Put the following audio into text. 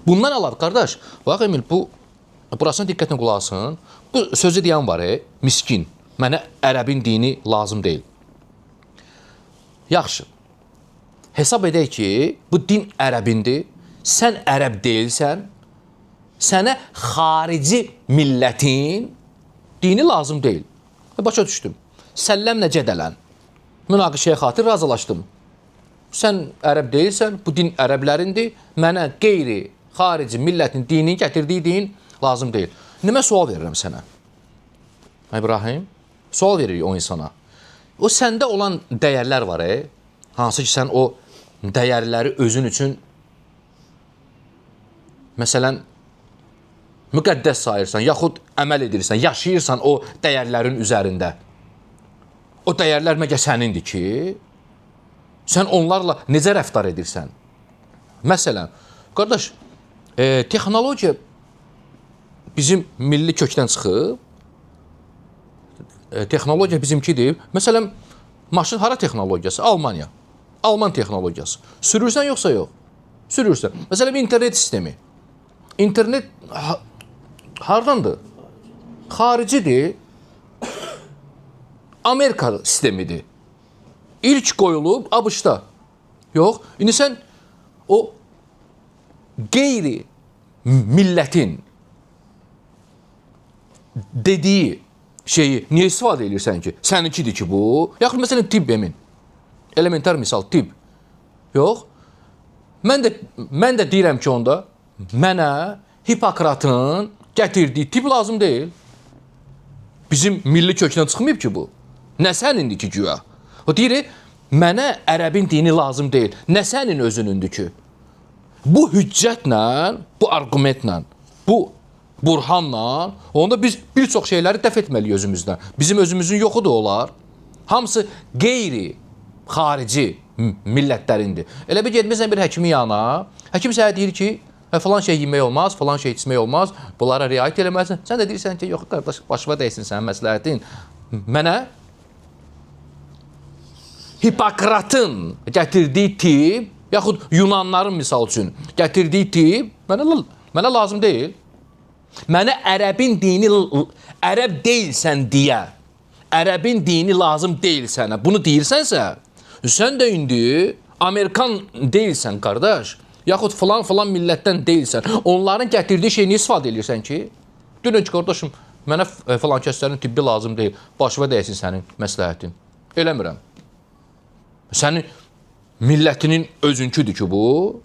Bundan əlavə qardaş, bax Emil, bu burasına diqqətlə qulaq asın. Bu sözü deyən var, miskin. Mənə ərəbin dini lazım deyil. Yaxşı. Hesab edək ki, bu din ərəbindir. Sən ərəb deyilsən. Sənə xarici millətin dini lazım deyil. Başa düşdüm. Səlləmlə cədələn. Münaqişəyə xatir razılaşdım. Sən ərəb deyilsən, bu din ərəblərindir. Mənə qeyri xarici millətin dininin gətirdiyi din lazım deyil. İndi mən sual verirəm sənə. İbrahim, sual veririk o insana. O səndə olan dəyərlər var, hansı ki sən o dəyərləri özün üçün məsələn müqəddəs sayırsan, yaxud əməl edirsən, yaşayırsan o dəyərlərin üzərində. O dəyərlər məgər sənindir ki, sən onlarla necə rəftar edirsən? Məsələn, qardaş, texnologiya bizim milli kökdən çıxıb. Texnologiya bizimkidir. Məsələn, maşın hara texnologiyası? Almaniya. Alman texnologiyası. Sürürsən yoxsa yox? Sürürsən. Məsələn, internet sistemi. İnternet hardandır? Xaricidir. Amerika sistemidir. İlk qoyulub ABŞ-da. Yox. İndi sən o qeyri millətin dediyi şeyi niyə istifadə edirsən ki? Səninkidir ki bu. Yaxud məsələn tibb emin. Elementar misal tibb. Yox. Mən də deyirəm ki onda mənə Hipokratın gətirdiyi tibb lazım deyil. Bizim milli kökdən çıxmayıb ki bu. Nə sənindir ki güya? O deyir, mənə ərəbin dini lazım deyil. Nə sənin özünündür ki? Bu hüccətlə, bu arqumentlə, bu burhanla, onda biz bir çox şeyləri dəf etməliyik özümüzdən. Bizim özümüzün yoxudur onlar. Hamısı qeyri xarici millətlərindir. Elə bir getmirsən bir həkimin yanına, həkim sənə deyir ki, falan şey yemək olmaz, falan şey içmək olmaz, bunlara riayət eləməlisən. Sən də deyirsən ki, yox qardaş, başıma dəysin sənin məsləhətin. Mənə Hipokratın gətirdiyi tibb, yaxud Yunanların misal üçün gətirdiyi tibb mənə lazım deyil. Mənə ərəbin dini, ərəb deyilsən deyə, ərəbin dini lazım deyil sənə. Bunu deyirsənsə, sən də indi Amerikan deyilsən qardaş, yaxud filan filan millətdən deyilsən. Onların gətirdiyi şeyi niyə istifadə edirsən ki? Dünən ki, qardaşım, mənə filan kəslərin tibbi lazım deyil. Başıma dəysin sənin məsləhətin. Eləmirəm. Sənin millətinin özünküdür ki bu.